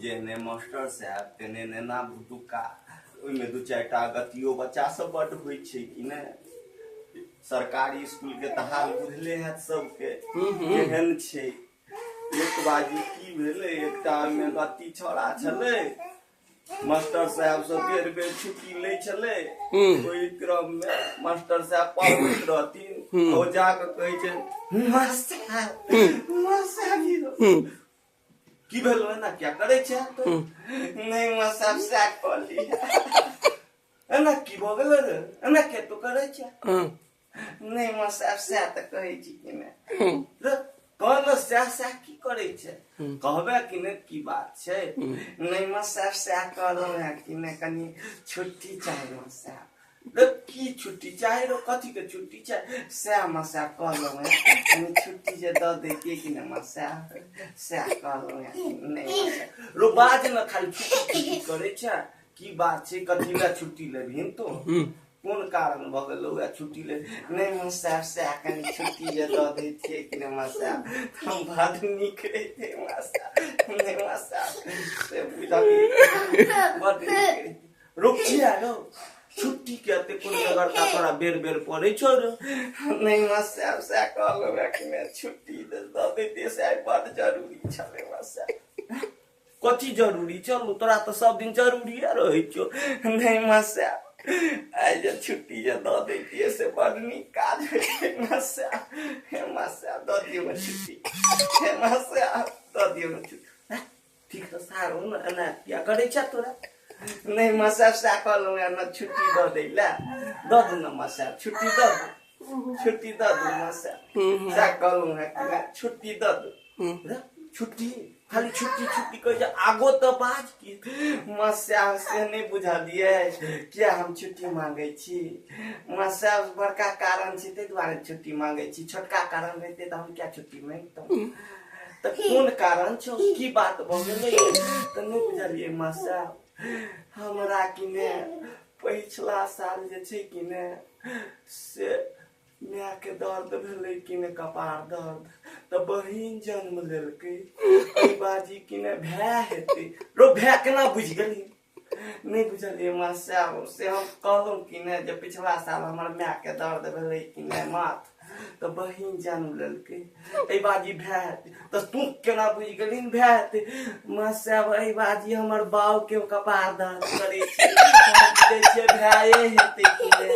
जेहने मास्टर साहेब तेहने नेना भुटुक्का, ओहिमे दू चारिटा गतियो बच्चा सब बड्ड होइ छै कि नहि। सरकारी स्कूलके तऽ हाल बुझले हैत सबके केहन छै। एक बाजी की भेलै, एकटा ओहिमे गति छौड़ा छलै, मास्टर साहेब सब बेर बेर छुट्टी लै छलै। ओहि क्रम मे मास्टर साहेब पढ़बैत रहथिन, ओ जाके कहै छै मास्टर साहेब, मास्टर साहेब की भेल एना क्या करै छै? तो नहि मास्टर साहेब सएह कहली। एना की भऽ गेलै रे, एना किया तू करै छै? नहि मास्टर साहेब सएह तऽ कहै छी कि नहि रे, कह ने सएह सएह की करै छै, कहबे कि नहि की बात छै? नहि मास्टर साहेब सएह कहलहुँ हेँ कि नहि, कनि छुट्टी चाही मास्टर साहेब। रे की छुट्टी चाही रो, कथी के छुट्टी चाही? सएह मास्टर साहेब कहलहुँ हेँ कनि छुट्टी जे दऽ दैतियै कि नहि मास्टर साहेब, सएह कहलहुँ हेँ कि नहि मास्टर साहेब। रो बाज ने, खाली छुट्टी छुट्टी करै छै, की बात छै, कथी लए छुट्टी लेबहिन तू, कोन कारण भऽ गेलौ उएह छुट्टी ले? नहि मास्टर साहेब सएह कनि छुट्टी जे दऽ दैतियै कि नहि मास्टर साहेब, हम बड नीक रहितै मास्टर साहेब। नहि मास्टर साहेब से बुझलियै बड नीक रहितै। रुक छिया रौ, छुट्टी के एते कोन बेगरता तोरा बेर बेर पड़ै छौ रे? नहि मास्टर साहेब सएह कहलहुँ कि नहि छुट्टी दऽ दैतियै से आइ बड जरूरी छलै मास्टर साहेब। कथी जरूरी? चलू तोरा तऽ सब दिन जरूरिए रहै छौ। नहि मास्टर साहेब आइ जे छुट्टी जे दऽ दैतियै से बड नीक काज होइतै मास्टर साहेब। हे मास्टर साहेब दऽ दियौ ने छुट्टी, हे मास्टर साहेब दऽ दियौ ने छुट्टी। ठीक तऽ सार ने एना किया करै छै तोरा? नहि मास्टर साहेब सएह कहलहुँ हेँ ने छुट्टी दऽ दै लए, दऽ दू ने मास्टर साहेब छुट्टी दऽ दू, छुट्टी दऽ दू मास्टर साहेब, सएह कहलहुँ हेँ कि नहि छुट्टी दऽ दू। छुट्टी खाली छुट्टी छुट्टी कहै छै, आगो तऽ बाज की? मास्टर से नहि बुझलियै किया हम छुट्टी मांगै छी? मास्टर बड़का कारण छै ताहि दुआरे छुट्टी मांगै छी, छोटका कारण रहितै तऽ हम किया छुट्टी मांगितहुँ? तऽ कोन कारण छौ, की बात भऽ गेलै? तऽ नहि बुझलियै मास्टर, हमरा कि ने पछिला साल जे छै कि ने से मायके दर्द भेलै कि ने, कपार दर्द, तऽ बहिन जन्म लेलकै, एहि बाजी कि ने भाय हेतै। रो भाय केना बुझि गेली? नहि बुझलियै मास्टर से हम कहलहुँ कि ने जे पिछला साल हमर मायके दर्द भेलै कि ने माथ, तऽ बहिन जन्म लेलकै, एहि बाजी भाय हेतै। तऽ तू केना बुझि गेलही भाय हेतै? मास्टर एहि बाजी हमर बाबके कपार दर्द करै छै, बुझै छियै भाये हेतै कि ने।